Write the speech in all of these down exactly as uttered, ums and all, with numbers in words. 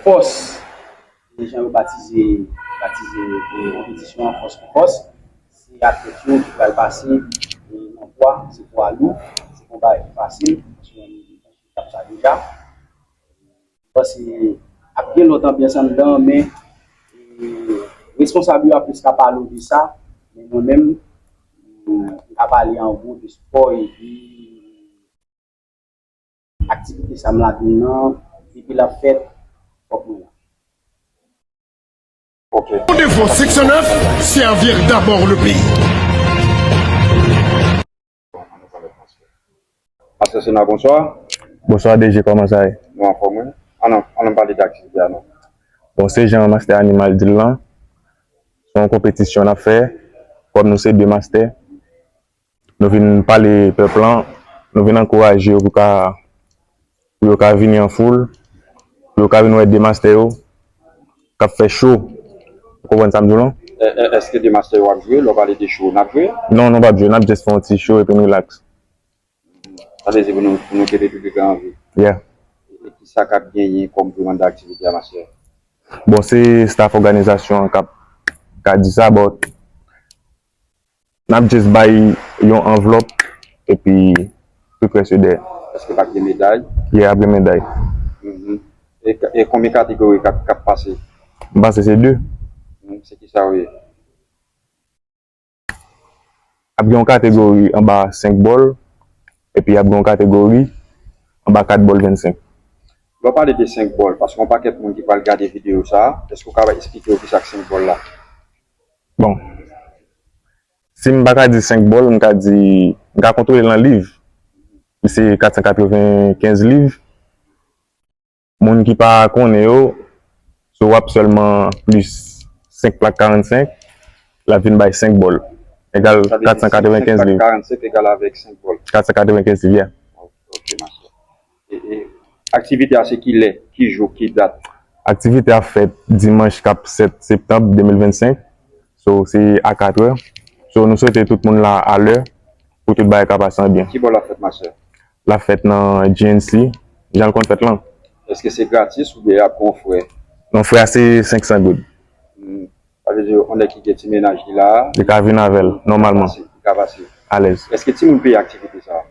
Fòs, e jan yo batize, batize, e, konpetisyon an, Fòs pou Fòs, se atlèt yo ki pral pase, e, nan pwa, se pwa lou, se konba ki fasil, paske yon militan ki tap sa deja. Panse ap gen lòt anbyans anndan, men, e, responsab yo ap plis ka pale w de sa, men mwen menm, m, m ka pale an gwo de spò epi aktivite sa m ladann nan, depi l ap fèt, fòk mwen la. Ok. Rendez-vous six neuf, servir d'abord le pays. Master Sena, bonswa. Bonswa D J, kòman sa ye? Nou anfòm, wi. Ann, ann, ann pale de aktivite a non. Bon, se jan Master Animal di l lan, se yon konpetisyon n ap fè, kòm nou se de master, nou vin pale pèp lan, nou vin ankouraje yo pou ka, pou yo ka vini an foul, pou yo ka vin wè de master yo k ap fè cho. Ou konprann sa m di w lan? È, è, èske de master yo ap jwe? Lè w pale de cho, n ap jwe? Non, nou p ap jwe, n ap just fè yon ti cho epi n relax. Sa vle di pou nou, pou nou kenbe piblik la anvi. Yeah. E ki sa k ap genyen kòm plimanda aktivite a, master? Bon, se staff òganizasyon an k ap ka di sa, but n ap just bay yon anvlòp epi tout rès yo dèyè. Èske p ap gen meday? Yeah, ap gen meday. Mhm. E, e konbyen kategori k ap, k ap pase? M panse se de. Mhm. Se ki sa yo ye? Ap gen yon kategori anba senk bòl, epi ap gen yon kategori anba kat bòl vennsenk. Lè w pale de senk bòl, paske yon pakèt moun ki pral gade videyo sa a, èske w ka esplike yo kisa k senk bòl la? Bon, si m pa ka di senk bòl, m ka di, m ka kontwole l an liv. Li se kat san katrevenkenz liv. Moun ki pa konnen yo, so w ap sèlman plis senk plak karannsenk, l ap vin bay senk bòl. Egal kat san katrevenkenz liv. Karannsenk egal avèk senk bòl. Kat san katrevenkenz liv, yeah. Ok, master. E, e, aktivite a se ki lè, ki jou, ki dat? Aktivite a fèt dimanch k ap sèt septanm de mil vennsenk. So, se a katrè. So, nou swete tout moun la alè pou tout bagay ka pase an byen. Ki bò l ap fèt, master? L ap fèt nan G N C, jan l konn fèt lan. Èske se gratis oubyen y ap gen yon frè? Non, frè a se senk san goud. Hmm. Sa vle di, yon nèg ki gen ti mennaj li la, Li ka vin avè l, nòmalman, li ka pase. Alèz. Èske timoun peye aktivite sa a?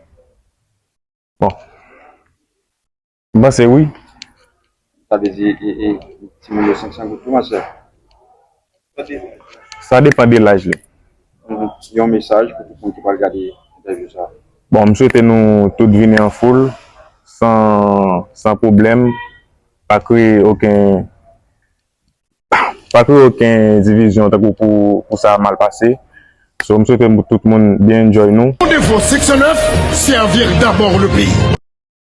Bon. M panse wi. Sa vle di, e, e, timoun yo senk san goud tou, master? Sa depann de laj li. Mhm. Yon mesaj pou tout moun ki pral gade entèvyou sa a. Bon, m swete nou tout vini an foul, san, san pwoblèm, pa kreye okenn, pa kreye okenn divizyon tankou pou, pou sa mal pase. So, m swete tout moun byen enjoy nou. Rendez-vous six neuf, servir d'abord le pays.